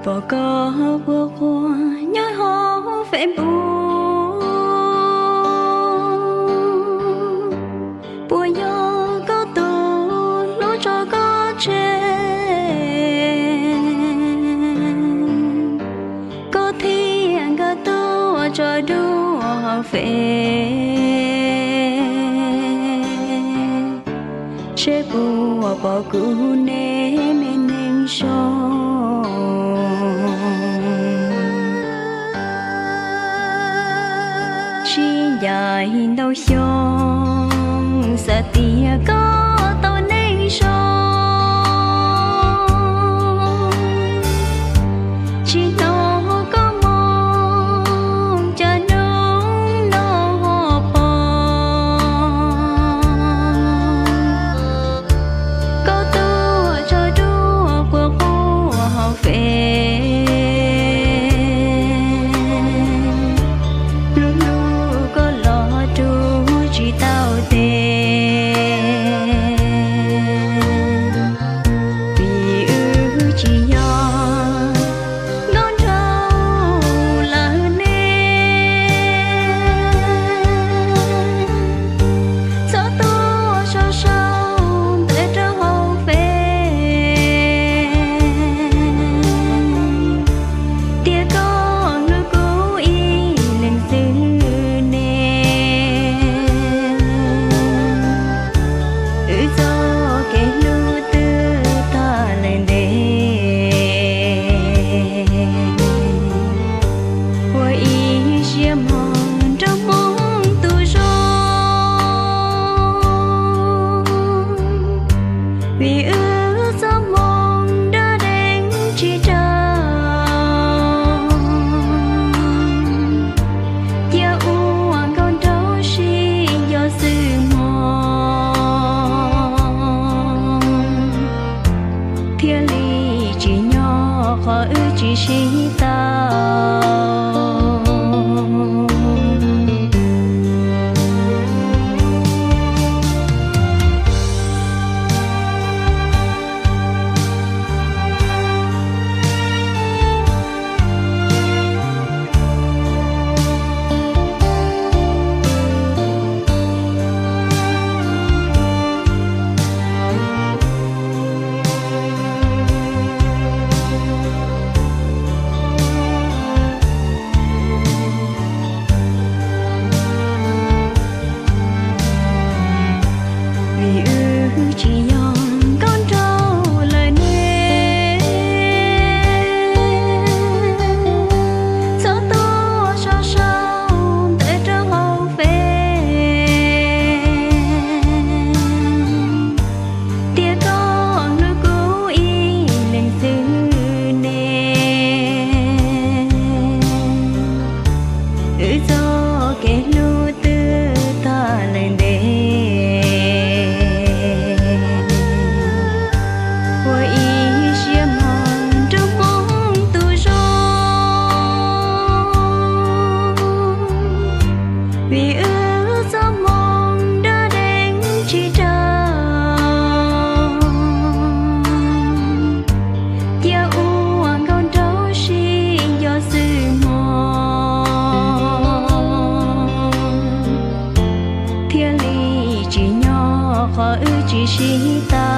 Pom koj quaj quaj nyob hauv Facebook, puas yog koj tus hlub tso koj tseg, koj thiaj nkag tuaj tso dua hauv Face, seb puas pom kuv niag me neeg zoo. Sib ncaim ntau xyoo, xav tias koj tau neeg zoo, tsis hnov koj moo cas hnub no ho pom koj tuaj tso dua quaj quaj hauv Face, hlub hlub koj los rub tsis tau tes, vim wb tsis yog nkauj nraug lawm ne. Txhob tuaj sau sau ntawv rau hauv Face tias koj hlub kuv ib leeg xwb ne. Wb txoj kev hlub twb tag lawm ntev, ua ib siab mog nrog Hmoob tus zoo, vim wb txoj hmoo dab deev tsis raug, cia ua nkauj nraug sib nco xwb mog, thiaj li tsim nyog qhov wb tsis sib tau. Vim wb tsis yog nkauj nraug lawm ne. Txhob tuaj sau sau ntawv rau hauv Face tias koj hlub kuv ib leeg xwb ne. Wb txoj kev hlub twb tag lawm ntev, ua ib siab mog nrog Hmoob tus zoo, vim wb txoj hmoo dab deev tsis raug, cia ua nkauj nraug sib nco xwb mog, thiaj li tsim nyog qhov wb tsis sib tau.